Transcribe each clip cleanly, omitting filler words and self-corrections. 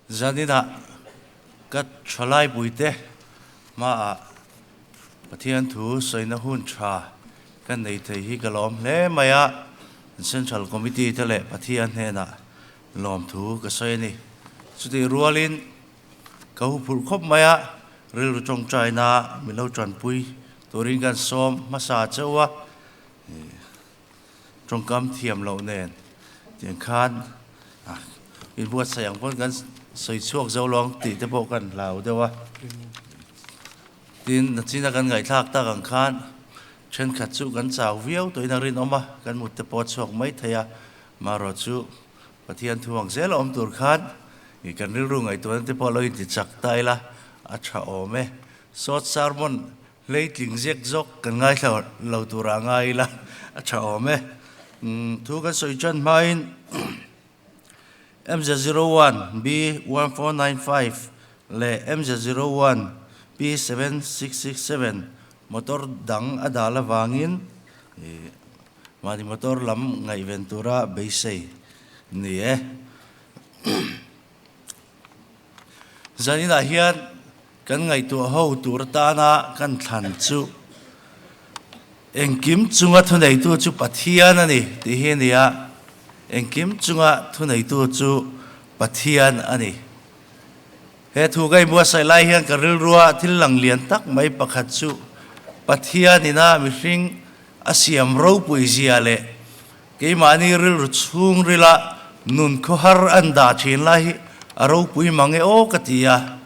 Zaninah ka thalaipuite hmaah Pathian thu sawina hun tha ka nei thei hi ka lawm hle mai a, Central Committee te leh Pathian hnenah lawmthu ka sawi a ni. Chutih rualin ka huphurh khawp mai a, rilru tawngtaina min lo tanpui turin kan sawm hmasa chauh a. Tawngkam thiam loh nen tiang khan in buatsaih ang pawn kan sawi chhuak zo lo ang tih te pawh kan hlau deuh a. Tin, nachina kan ngaihthlak tak ang khan thenkhat chu kan chau viau tawhin a rinawm a, kan mut te pawh a chhuak mai thei a. Marawh chu Pathian thu ang zel a awm tur khan kan rilru ngaihtuahna te pawh lo intichak ta ila a tha awm e. Short sermon Hleitling ziak zawk kan ngaithla lo turah ngai ila a tha awm e. Thu kan sawi tan hmain MZ01 B1495 leh MZ01 P7667 motor dang a dal avangin mahni motor lam ngaihven tura beisei ni e. Zaninah hian kan ngaihtuah ho tur atana kan thlan chu engkim chunga thuneitu chu Pathian a ni tih hi a ni a, engkim chunga thuneitu chu Pathian a ni. He thu ka inbuatsaih lai hian ka rilrua thil lang lian tak mai pakhat chu Pathianina mihring a siam ropui zia leh Keimahni rilru chhungrila nun khawhar an dah thin lai hi a ropui mang e aw ka ti a.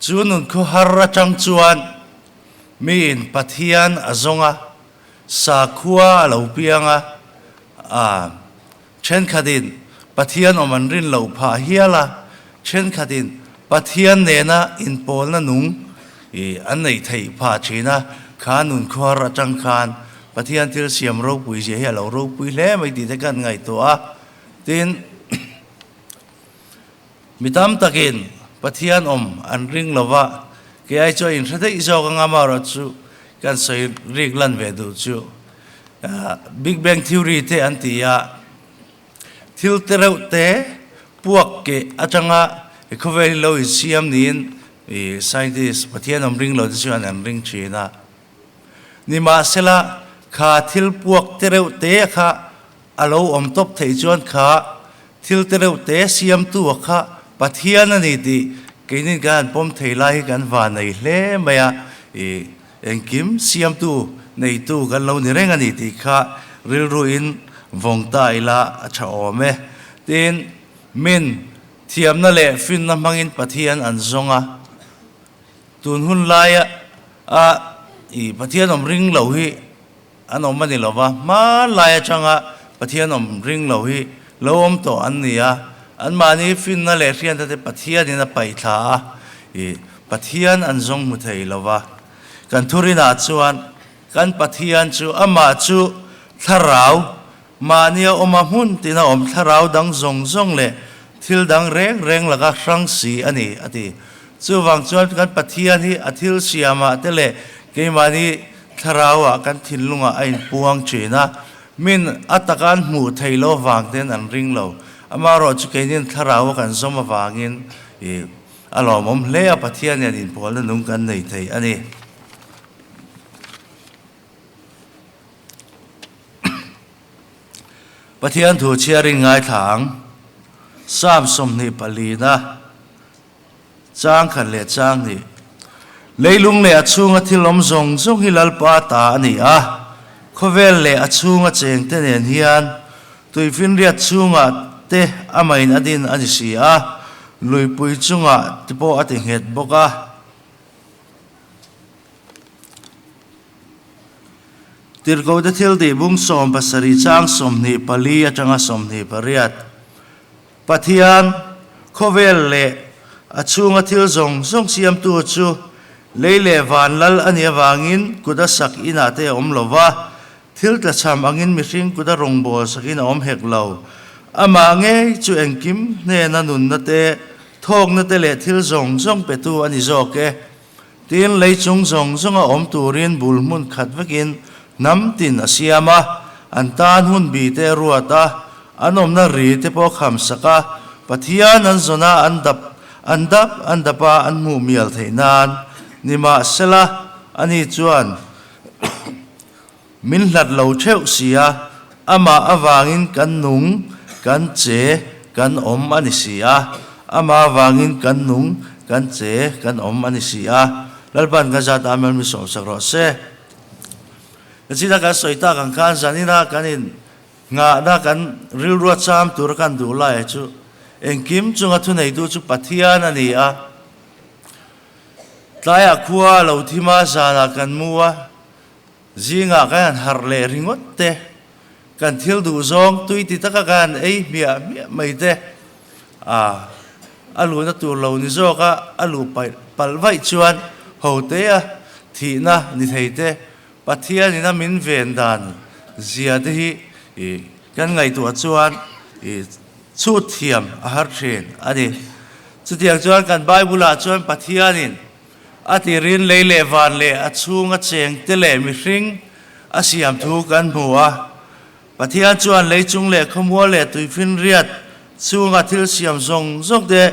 Chu nun khawhar atang chuan miin Pathian a zawng a, sakhua a lo piang a, a thenkhatin Pathian awm an rin loh phah hial a, thenkhatin Pathian nena inpawlna nung an neih theih phah thin a, kha nun khawhar atang khan Pathian thil siam ropui zia hi a lo ropui hle mai tih te kan ngaihtuah a, tin mi tam takin Pathian awm an ring lo va, kei ai chuan inhre daih zawk anga amaherawh chu kan sawi rik lan ve duh chu Big Bang Theory te an ti a, thil te reuh te puak keh atanga i khawvel hi lo insiam niin i scientist Pathian awm ring lo te chuan an ring thin a. Nimahsela, kha thil puak te reuh te kha a lo awm tawp theih chuan kha thil te reuh te siamtu a kha Pathian a ni tih keinin kan han pawm thei lai hi kan va nei hle mai a, i engkim siamtu neitu kan lo ni reng a ni tih kha rilruin vawng ta ila a tha awm e. Tin, min thiamna leh finna hmangin Pathian an zawng a. Tun hun laia a i Pathian awm ring lo hi an awm a ni lo va, hmanlai atanga Pathian awm ring lo hi lo awm tawh an ni a, anmahni finna leh hriatna te Pathianin a paih thla a, i Pathian an zawng hmu thei lo va. Kan thurinah chuan kan Pathian chu amah chu thlarau Mahnia awma hmun tina awm thlarau dang zawng zawng leh thil dang reng reng laka hrang si a ni, a ti. Chuvang chuan kan Pathian hi a thil siamah te leh keimahni thlarauah kan thinlungah a inpuang thin a, min a taka an hmuh theih loh avang ten an ring lo. Amaherawh chu keinin thlaraua kan zawm avangin i a lawmawm hle a, Pathian hian inpawlna nung kan nei thei a ni. Pathian thu chhiarin ngaithla ang. Psalm 24-na chang khat leh chang hnih. Leilung leh a chhunga thil awm zawng zawng hi Lalpa ta a ni a, khawvel leh a chhunga chengte nen hian tuifinriat chhungah te amahin a din a ni si a, luipui chungah te pawh a ti nghet bawk a. Tirhkohte thiltih bung 70 chang 24 atanga 28. Pathian, khawvel leh a chhunga thil zawng zawng siamtu chu lei leh van lal a nih avangin kut a sak inah te a awm lo va, thil tlachham angin mihring kut a rawngbâwl sakin a awm hek lo. Amah ngei chu engkim hnena nunna te, thawkna te leh thil zawng zawng petu a ni zawk e. Tin, lei chung zawng zawnga awm turin bul hmun khat vekin hnam tin a siam a, an tan hun bi te a ruat a, an awmna ri te pawh a kham sak a, Pathian an zawn a, an dap An dap an dap a, an hmuh mial theih nan. Nimahsela, ani chuan min hlat lo theuh si a, amah avangin kan nung, kan che, kan awm a ni si a. Amah avangin kan nung, kan che, kan awm a ni si a. Lalpan ka zat a mel mi sawmsak rawh se. China kan sawi tak ang khan zanina kan in Nghahna kan rilrua cham tura kan duh laia chu engkim chunga thuneitu chu Pathian a ni a. Tlaiah khua a lo thim a, zanah kan mu a, zingah kan han harh leh ringawt te, kan thil duh zawng tui ti taka kan han ei hmiah hmiah mai te, a a luhna tur lo ni zawk a, a luh paih palh vaih chuan hotea thihna ni thei te Pathianin a min ven dan zia te hi kan ngaihtuah chuan chhut thiam a har thin a ni. Chutiang chuan kan Bible-ah chuan Pathianin a tirin lei leh van leh a chhunga cheng te leh mihring a siam thu kan hmu a. Pathian chuan lei chung leh khawmual leh tuifinriat chhunga thil siam zawng zawng te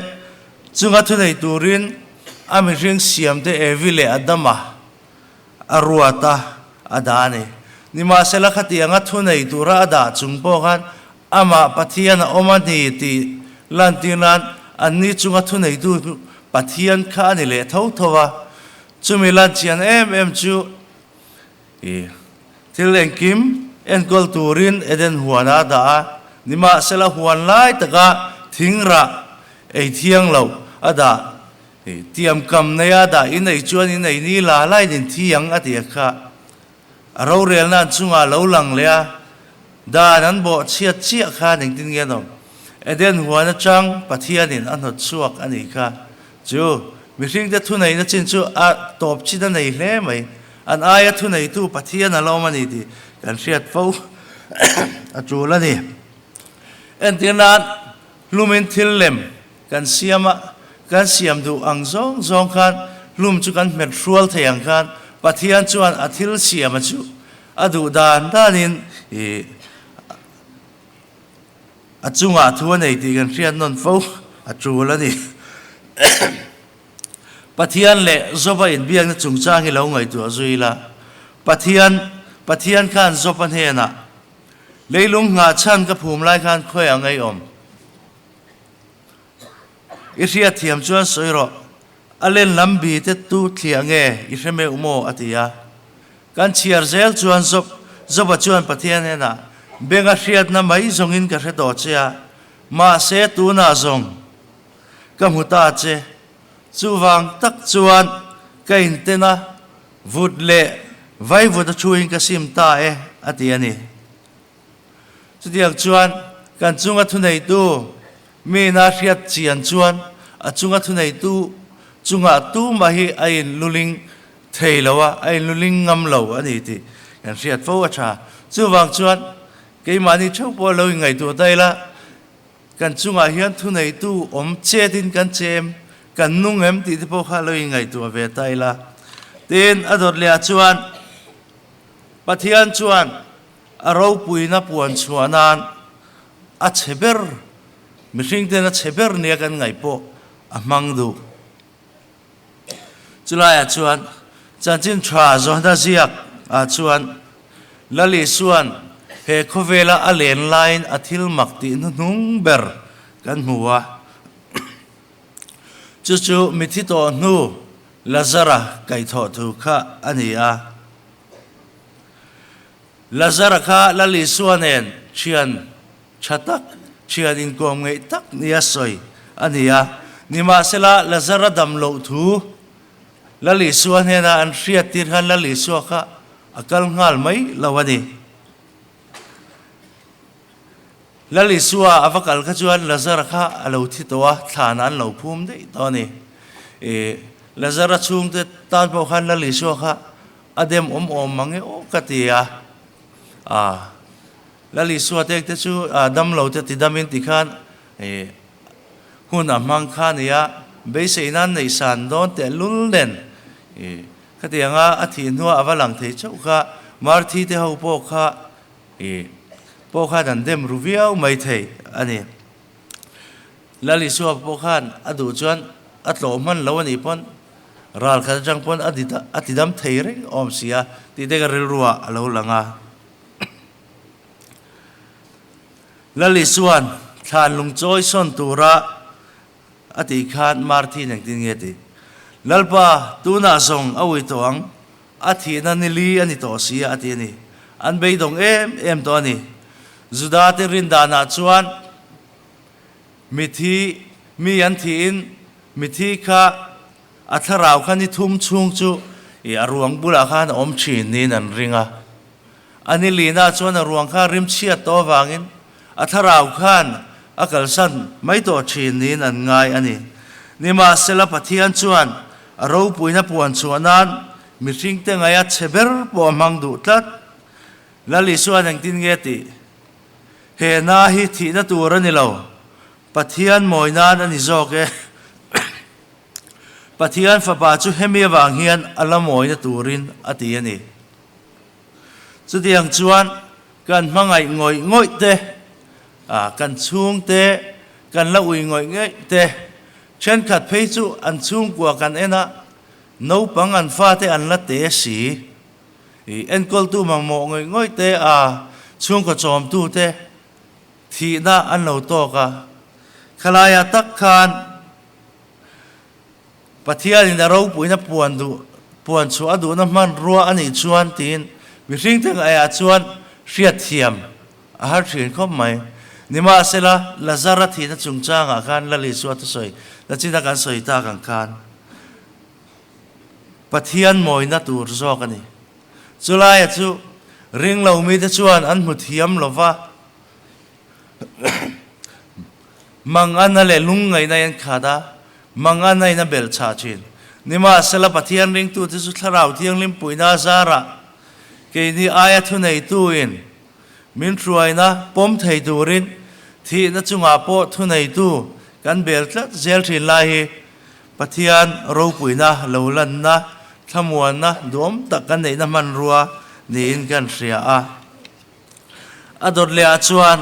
chunga thunei turin a mihring siam te Evi leh Adama A ruat a, a dah a ni. Nimahsela khatianga thunei tura a dah chung pawh khan amah Pathian a awm a ni tih lantir nan anni chunga thuneitu Pathian kha a ni leh tho tho a. Chumi lanchian em em chu i thil engkim enkawl turin Eden huanah a dah a, nimahsela huan lai taka thingrah ei thiang loh a dah. Tiamkam neia dah i nei chuan i nei ni la lain in thi ang a ti a kha. A rorelna an chungah lo lang leh a, dan an bawh chhiat chiah khan engtin nge an awm? Eden huan atang Pathianin a hnawt chhuak a nih kha. Chu mihringte thuneihna chin chu a tawp chin a nei hle mai. An aia thuneitu Pathian a la awm a ni tih kan hriat fo a tul a ni. Entir nan hlumin thil lem Kan siam a, kan siam duh ang zawng zawng khan hlum chu kan hmet hrual thei ang khan Pathian chuan a thil siama chu a duh dan danin i a chungah thu a nei tih kan hriat nawn fo a tul a ni. Pathian leh Job-a inbiakna chungchang hi lo ngaihtuah zui ila, Pathian Pathian khan Job-a hnenah, Leilung nghah chhan ka phum lai khan khawi ang ei awm? I hriat thiam chuan sawi rawh, a len lam bi te tu thliah nge i hre meuh maw? a ti a. Kan chhiar zel chuan Job, Joba chuan Pathian hnenah, Benga hriatna mai zawngin ka hre tawh che a, mahse tunah zawng ka hmu ta che. Chuvang tak chuan ka inten a, vut leh vaivut a thuin ka sim ta e, a ti a ni. Chutiang chuan kan chunga thuneitu mina hriat chian chuan a chunga thuneitu chungah tumah hi a inluling thei lo a, a inluling ngam lo a ni tih kan hriat fo a tha. Chuvang chuan keimahni theuh pawh lo inngaihtuah ta ila, kan chungah hian thuneitu awm chetin kan chem, kan nung em tih te pawh kha lo inngaihtuah ve ta ila. Tin, a dawt lehah chuan Pathian chuan A ropuina puan chhuah nan a chhe ber, mihringten a chhe ber nia kan ngaih pawh a hmang duh. Chulaiah chuan chanchin tha Johana ziak ah chuan Lal Isua'n he khawvela a len laiin a thil mak tih hnuhnung ber kan hmu a. Chu chu mithi tawh hnu Lazara kaihthawh thu kha a ni a. Lazara kha Lal Isua nen thian tha tak, thian inkawm ngeih tak nia sawi a ni a. Nimahsela, Lazara dam loh thu Lal Isua hnena an hriat tir khan Lal Isua kha a kal nghal mai lo a ni. Lal Isua a va kal kha chuan Lazara kha a lo thi tawh a, thlanah an lo phum daih tawh a ni. Lazara chhungte tan pawh khan Lal Isua kha A dem awm awm mang e aw ka ti a, a Lal Isua te te chu a dam lo te ti dam in ti khan e hun a hmang kha a ni a, beisei nan neih san dawn teh lul nen e khatiang a a thih hnuah a va lang thei chauh kha Marthi te ho pawh kha e pawh khan an dem ru viau mai thei a ni. Lal Isua pawh khan a duh chuan. a tlawh hman lo a nih pawn ral khat atang pawn a a ti dam thei reng awm si a tih te ka rilru ah a lo lang a. Lali chuan thlan lungchawi sawn tura a tih khan Marthin engtin nge tih? Lalpa, tunah zawng a ui tawh ang, a thihna ni li a ni tawh si a, a ti a ni. An beidawng em em tawh a ni. Judate rindanah chuan mithi, mi an thihin mithi kha a thlarau kha ni thum chhung chu i a ruang bulah khan a awm thin niin an ring a. A ni lina chuan a ruang kha rim chhiat tawh avangin a thlarau khan a kalsan mai tawh thin niin an ngai a ni. Nimahsela Pathian chuan a ropuina puan chhuah nan mihringte ngaia chhe ber pawh a hmang duh tlat. Lal Isua'n engtin nge tih? He na hi thihna tur a ni lo, Pathian mawi nan a ni zawk e. Pathian Fapa chu hemi avang hian a la mawina turin a ti a ni. Chutiang chuan kan hmangaih ngawih ngawih te, kan chhungte kan la ui ngawih ngawih te, thenkhat phei chu an chhungkua kan en a, naupang an fate an la te si. I enkawltu mamawh ngawih ngawih te a, chhungkaw chawmtu te thihna an lo tawk a. Khalaiah tak khan Pathianin a ropuina puan duh, puan chhuah a duhna hmanrua a nih chuan tiin mihring te ngaiah chuan hriatthiam a har thin khawp mai. Nimahsela, Lazara thihna chungchangah khan Lal Isua thusawi nachina kan sawi tak ang khan Pathian mawina tur zawk a ni. Chulaia chu ringlo mite chuan an hmu thiam lova, Mangana leh lungngaihna in khat a, mangana in a belh chah thin. Nimahsela Pathian ringtute chu Thlarau Thianghlim puihna a zarah keini aia thuneitu in min hruaina pawm thei turin thihna chungah pawh thuneitu kan bel tlat zel thin lai hi Pathian ropuina lo lanna thlamuanna duhawm tak kan neihna hmanrua niin kan hria a. A dawt leh ah chuan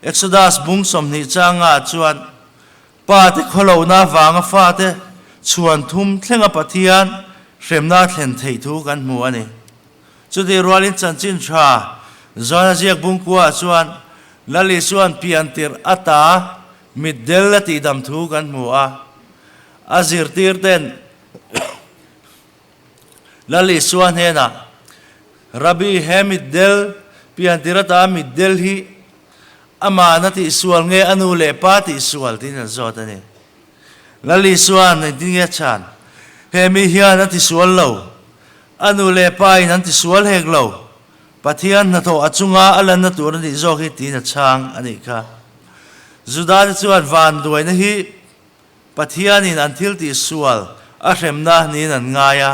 Exodus bung 20 changa ah chuan pa te khawlohna avanga fate chhuan thum thlenga Pathian hremna a thlen theih thu kan hmu a ni. Chutih rualin chanchin tha John-a ziak bung kua ah chuan Lal Isua'n pian tirh ata mitdel a tihdam thu kan hmu a. A zirtir ten Lal Isua hnenah, Rabbi, he mitdel, piantir ata mitdel hi amah na tihsual nge a nu leh pa tihsual? tiin an zawt a ni. Lal Isua'n engtin nge a chhan? He mi hian a tisual lo. A nu leh pa in an tisual hek lo. Pathian hnathawh a chunga a lanna tur a nih zawk hi tiin a chhang a nih kha. Juda te chuan vanduaina hi Pathianin an thil tih sual a hremna niin an ngai a.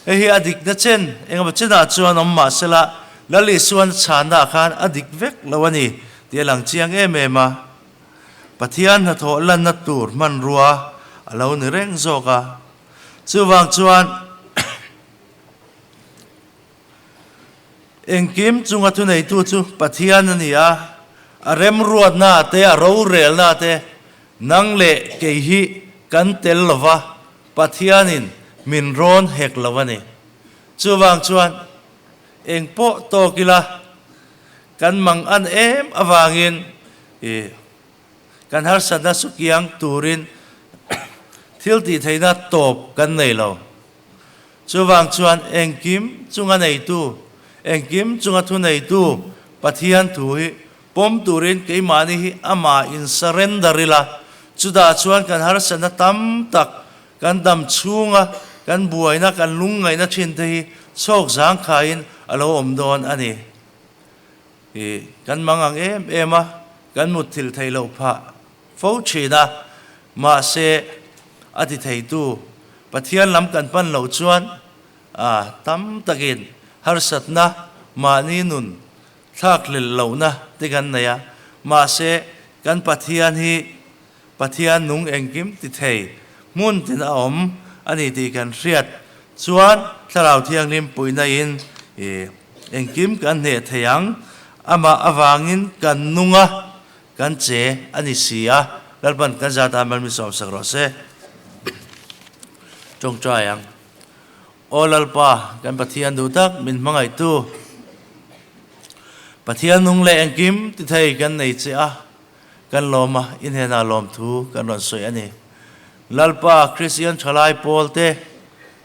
Hei hi a dikna chen engemaw chenah chuan awm mah sela, Lal Isuan chhannaah khan a dik vek lo a ni tih a lang chiang em em a. Pathian hnathawh lanna tur hmanrua a lo ni reng zawk a. Chuvang chuan Engkim chunga thuneitu chu Pathian a ni a, a remruatna te, a rorelna te, nang leh kei hi kan tel lo va, Pathianin min rawn hek lo a ni. Chuvang chuan eng pawh tawk ila kan mang an em avangin i kan harsatna sukiang turin thil tihtheihna tawp kan nei lo. Chuvang chuan engkim chunga neitu, engkim chunga thuneitu Pathian thu hi pawm turin keimahni hi amah in surrender ila, chutah chuan kan harsatna tam tak, kan dam chhunga kan buaina, kan lungngaihna thin te hi chhawk zangkhaiin a lo awm dawn a ni. I kan mang ang em em a, kan mutthilh theih loh phah fo thin a, mahse a ti theitu Pathian lam kan pan loh chuan a tam takin harsatna, mahni nun thlak hlelh lohna te kan nei a, mahse kan Pathian hi Pathian nung engkim ti thei hmun tin a awm a ni tih kan hriat chuan Thlarau Thianghlim puihna in engkim kan hneh thei ang, amah avangin kan nung a, kan che a ni si a, Lalpan kan zat a malmi sawmsak rawh se. Tawngtai ang. Aw Lalpa, kan Pathian duh tak min hmangaihtu, Pathian nung leh engkim ti thei kan nei che a, kan lawm a, i hnenah lawmthu kan rawn sawi a ni. Lalpa, Kristian thalai pawl te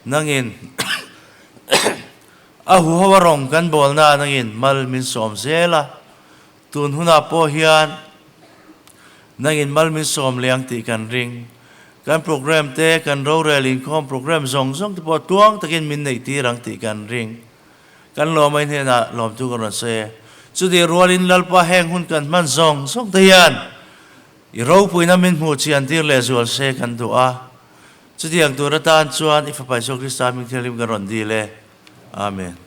nangin a huho a rawng kan bawlna nangin mal min sawm zel a, Tun hunah pawh hian nangin mal min sawm leh ang tih kan ring. Kan program te, kan rorel inkhawm program zawng zawng te pawh tuang takin min neih tir ang tih kan ring. Kan lawmai hnenah lawmtu kan rawn sawi e. Chutih rualin Lalpa heng hun kan hman zawng zawng te hian i ropuina min hmuh chian tir leh zual se kan duh a. Chutiang tur atan chuan i Fapa Isua Krista hming thianghlim kan rawn dil e. Amen.